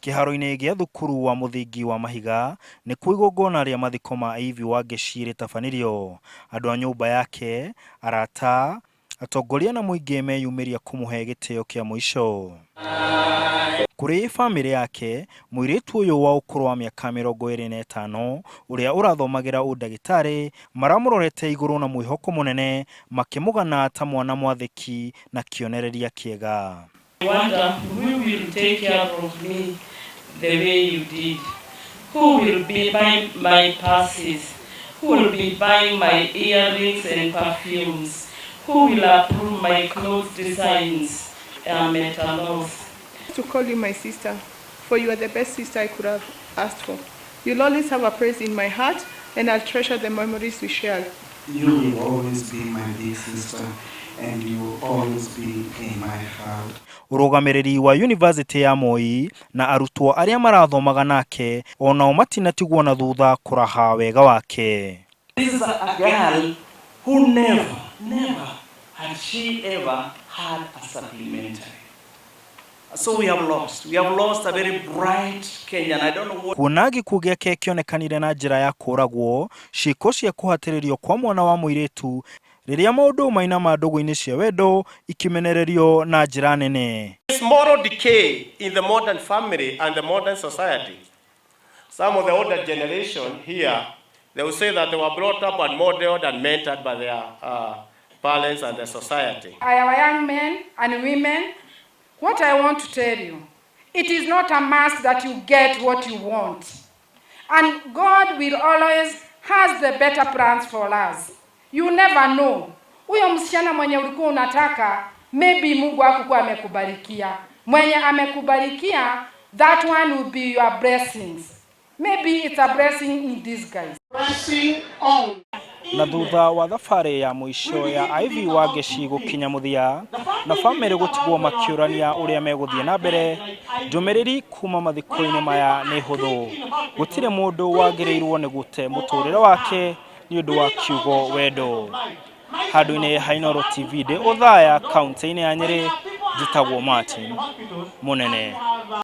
Kĩharo-inĩ gĩa thukuru wa mũthingi wa Mahiga nĩkuo igongona rĩa mathiko ma Ivy Wangeci rĩtabanirio. Andũ a nyũmba yake, arata, atongoria na mũingĩ meyumĩria kũmũhe gĩtĩo kĩa mũico. Kũrĩ bamĩrĩ yake, mũirĩtu ũyũ wa ũkũrũ wa mĩaka 25 ũrĩa ũrathomagĩra ũndagĩtarĩ maramũrorete igũrũ na mwĩhoko mũnene makĩmũgana ta mwana mwathĩki na kĩonereria kĩega. I wonder who will take care of me the way you did. Who will be buying my purses? Who will be buying my earrings and perfumes? Who will approve my clothes designs? I'm at a loss. To call you my sister, for you are the best sister I could have asked for. You'll always have a place in my heart, and I'll treasure the memories we shared. You will always be my big sister, and you will always be in my heart. Ũrũgamĩrĩri wa Yunivasĩtĩ ya Moi na arutwo arĩa marathomaga nake onao matinatigwo na thutha kũraha wega wake. This is a girl who never, never had she ever had a supplementary. So we have lost. We have lost a very bright Kenyan. I don't know what. Kuona gĩkuũ gĩake kĩonekanire na njĩra ya kũragwo, ciĩko cia kũhatĩrĩrio kwa mwana wa mũirĩtu rĩrĩa maũndũ mainama ndũgũ-inĩ cia wendo ikĩmenererio na njĩra nene. This moral decay in the modern family and the modern society. Some of the older generation here, they will say that they were brought up and modeled and mentored by their parents and the society. Our young men and women, what I want to tell you, it is not a must that you get what you want. And God will always has the better plans for us. You never know. Huyo msichana mwenye ulikuwa unataka, maybe Mungu hakukuwa amekubarikia. Mwenye amekubarikia, that one will be your blessings. Maybe it's a blessing in disguise. Na thutha wa thabarĩ ya mũico ya Ivy Wangeci gũkinya mũthia na bamĩrĩ gũtigwo makĩũrania ũrĩa megũthiĩ na mbere, ndũmĩrĩri kuma mathiko-inĩ maya nĩ hũthũ. Gũtirĩ mũndũ wagĩrĩirwo nĩ gũte mũtũrĩre wake nĩ ũndũ wa kiugo wendo. Handũ-inĩ ha Inooro TV ndĩ Othaya kaunti-inĩ ya Nyĩrĩ, njĩtagwo Martin Mũnene.